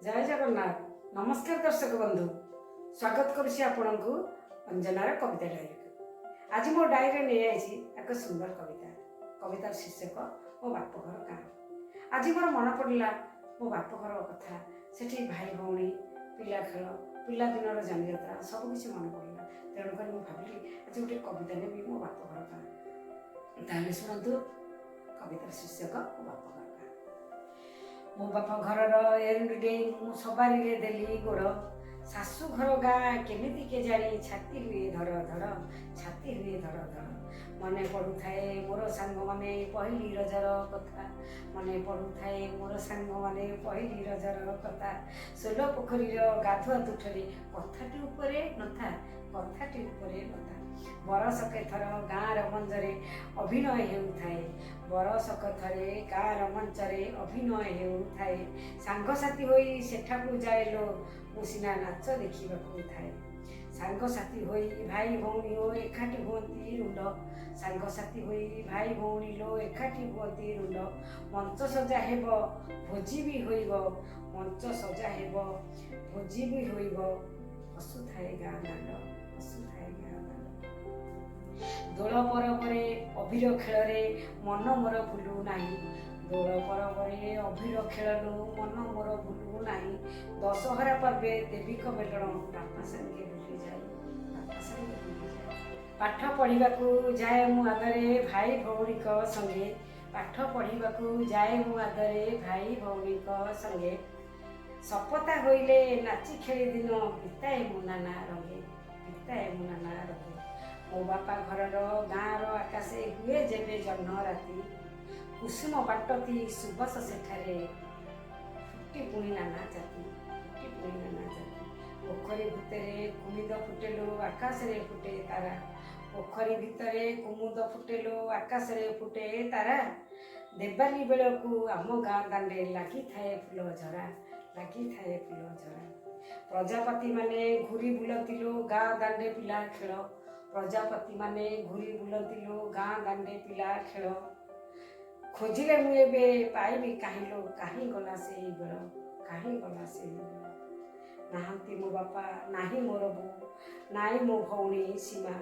ଜୟ ଜଗନ୍ନାଥ। ନମସ୍କାର ଦର୍ଶକ ବନ୍ଧୁ, ସ୍ୱାଗତ କରୁଛି ଆପଣଙ୍କୁ ଅଞ୍ଜନାର କବିତା ଡାଏରୀକୁ। ଆଜି ମୋ ଡାଏରୀରେ ନେଇଆଇଛି ଏକ ସୁନ୍ଦର କବିତା। କବିତାର ଶୀର୍ଷକ ମୋ ବାପଘର ଗାଁ। ଆଜି ମୋର ମନେ ପଡ଼ିଲା ମୋ ବାପଘର କଥା। ସେଠି ଭାଇ ଭଉଣୀ, ପିଲା ଖେଳ, ପିଲାଦିନର ଯାନିଯାତ୍ରା ସବୁକିଛି ମନେ ପଡ଼ିଲା। ତେଣୁକରି ମୁଁ ଭାବିଲି ଆଜି ଗୋଟେ କବିତା ନେବି, ମୋ ବାପଘର ଗାଁ। ତାହେଲେ ଶୁଣନ୍ତୁ, କବିତାର ଶୀର୍ଷକ ମୋ ବାପଘର ଗାଁ। ମୋ ବାପ ଘରର ଏରୁଣ୍ଡି ଡେଇଁ ମୁଁ ସବାରିରେ ଦେଲି ଗୋଡ଼। ଶାଶୁ ଘର ଗାଁ କେମିତି କେଜାଣି, ଛାତି ହୁଏ ଧଡ଼ ଧଡ଼, ଛାତି ହୁଏ ଧଡ଼ ଧଡ଼। ମନେ ପଡ଼ୁଥାଏ ମୋର ସାଙ୍ଗମାନେ ପହିଲି ରଜର କଥା। ମନେ ପଡ଼ୁଥାଏ ମୋର ସାଙ୍ଗମାନେ ପହିଲି ରଜର କଥା। ସୋଲ ପୋଖରୀର ଗାଧୁଆ ତୁଠରେ କଥାଟି ଉପରେ ନଥା, କଥାଟି ଉପରେ ନଥା। ବରଷକେ ଥର ଗାଁର ମଞ୍ଚରେ ଅଭିନୟ ହେଉଥାଏ। ବରଷକ ଥରେ ଗାଁର ମଞ୍ଚରେ ଅଭିନୟ ହେଉଥାଏ। ସାଙ୍ଗସାଥି ହୋଇ ସେଠାକୁ ଯାଏ ଲୋ, ମୁଁ ସିନା ନାଚ ଦେଖିବାକୁ ଥାଏ। ସାଙ୍ଗସାଥି ହୋଇ ଭାଇ ଭଉଣୀ ଓ ଏକାଠି ହୁଅନ୍ତି ରୁଣ୍ଡ। ସାଙ୍ଗସାଥି ହୋଇ ଭାଇ ଭଉଣୀ ଲୋ ଏକାଠି ହୁଅନ୍ତି ରୁଣ୍ଡ। ମଞ୍ଚ ସଜା ହେବ, ଭୋଜି ବି ହୋଇବ। ମଞ୍ଚ ସଜା ହେବ, ଭୋଜି ବି ହୋଇବ। ହସୁଥାଏ ଗାଁ ଦାଣ୍ଡ, ହସୁଥାଏ ଗାଁ ଦାଣ୍ଡ। ଦୋଳ ପରବରେ ଅବିର ଖେଳରେ ମନ ମୋର ଭୁଲୁ ନାହିଁ। ଦୋଳ ପରବରେ ଅବିର ଖେଳରୁ ମନ ମୋର ଭୁଲୁ ନାହିଁ। ଦଶହରା ପର୍ବେ ଦେବୀଙ୍କ ମେଲଣ ବାପା ସାଙ୍ଗେ ବୁଲି ଯାଏ, ବାପା ସାଙ୍ଗେ ବୁଲି ଯାଏ। ପାଠ ପଢ଼ିବାକୁ ଯାଏ ମୁଁ ଆଦରେ ଭାଇ ଭଉଣୀଙ୍କ ସଙ୍ଗେ। ପାଠ ପଢ଼ିବାକୁ ଯାଏ ମୁଁ ଆଦରେ ଭାଇ ଭଉଣୀଙ୍କ ସଙ୍ଗେ। ସପତା ହୋଇଲେ ନାଚି ଖେଳି ଦିନ ବିତାଏ ମୁଁ ନାନା ରଙ୍ଗେ, ବିତାଏ ମୁଁ ନାନା ରଙ୍ଗେ। ମୋ ବାପା ଘରର ଗାଁର ଆକାଶେ ହୁଏ ଯେବେ ଜହ୍ନ ରାତି, କୁସୁମ ବାଟତି ସୁବାସ ସେଠାରେ ଫୁଟି ପୁଣି ନାନା ଜାତି, ଫୁଟି ପୁଣି ନାନା ଜାତି। ପୋଖରୀ ଭିତରେ କୁମୁଦ ଫୁଟେଲୋ, ଆକାଶରେ ଫୁଟେ ତାରା। ପୋଖରୀ ଭିତରେ କୁମୁଦ ଫୁଟେଲୋ, ଆକାଶରେ ଫୁଟେ ତାରା। ଦେବାଲି ବେଳକୁ ଆମ ଗାଁ ଦାଣ୍ଡେ ଲାଗିଥାଏ ଫୁଲ ଝରା, ଲାଗିଥାଏ ଫୁଲ ଝରା। ପ୍ରଜାପତି ମାନେ ଘୁରି ବୁଲନ୍ତି ଲୋ ଗାଁ ଦାଣ୍ଡେ ପିଲା ଖେଳ। ପ୍ରଜାପତି ମାନେ ଘୁରି ବୁଲନ୍ତି ଲୋ ଗାଁ ଦାଣ୍ଡେ ପିଲା ଖେଳ। ଖୋଜିଲେ ମୁଁ ଏବେ ପାଇବି କାହିଁ ଲୋ, କାହିଁ ଗଲା ସେଇ ବେଳ, କାହିଁ ଗଲା ସେଇ ବେଳ। ନାହାନ୍ତି ମୋ ବାପା, ନାହିଁ ମୋର ବୋଉ, ନାହିଁ ମୋ ଭଉଣୀ ସୀମା।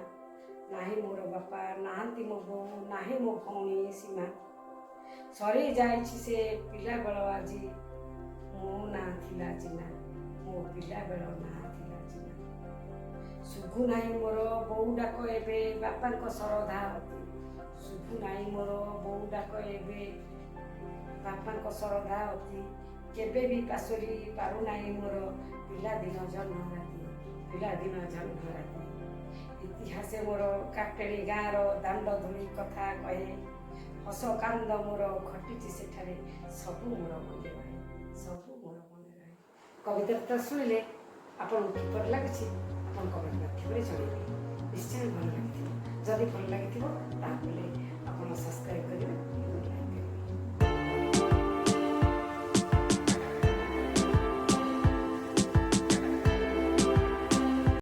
ନାହିଁ ମୋର ବାପା, ନାହାନ୍ତି ମୋ ବୋଉ, ନାହିଁ ମୋ ଭଉଣୀ ସୀମା। ସରି ଯାଇଛି ସେ ପିଲାବେଳ ଆଜି, ମୋ ନାଁ ଥିଲା ଜିନା। ମୋ ପିଲାବେଳ ନାଁ ଥିଲା ଜିନା। ଶୁଭୁ ନାହିଁ ମୋର ବୋଉ ଡାକ ଏବେ, ବାପାଙ୍କ ଶରଧା ଅତି। ଶୁଭୁ ନାହିଁ ମୋର ବୋଉ ଡାକ ଏବେ, ବାପାଙ୍କ ଶରଧା ଅତି। କେବେ ବି ପାଶୋରି ପାରୁନାହିଁ ମୋର ପିଲାଦିନ ଜହ୍ନ ରାତି, ପିଲାଦିନ ଜହ୍ନ ରାତି। ଇତିହାସେ ମୋର କାଟେଣି ଗାଁର ଦାଣ୍ଡ ଧୂଳି କଥା କହେ। ହସ କାନ୍ଦ ମୋର ଘଟିଛି ସେଠାରେ, ସବୁ ମୋର ମନେ ରହେ, ସବୁ ମୋର ମନେ ରହେ। କବିତା ତ ଶୁଣିଲେ, ଆପଣଙ୍କୁ କିପରି ଲାଗୁଛି ଆପଣ କମେଣ୍ଟ ମାଧ୍ୟମରେ ଜଣାଇବେ। ନିଶ୍ଚୟ ଭଲ ଲାଗିଥିବ। ଯଦି ଭଲ ଲାଗିଥିବ, ତାହେଲେ ଆପଣ ସବସ୍କ୍ରାଇବ୍ କରିବେ।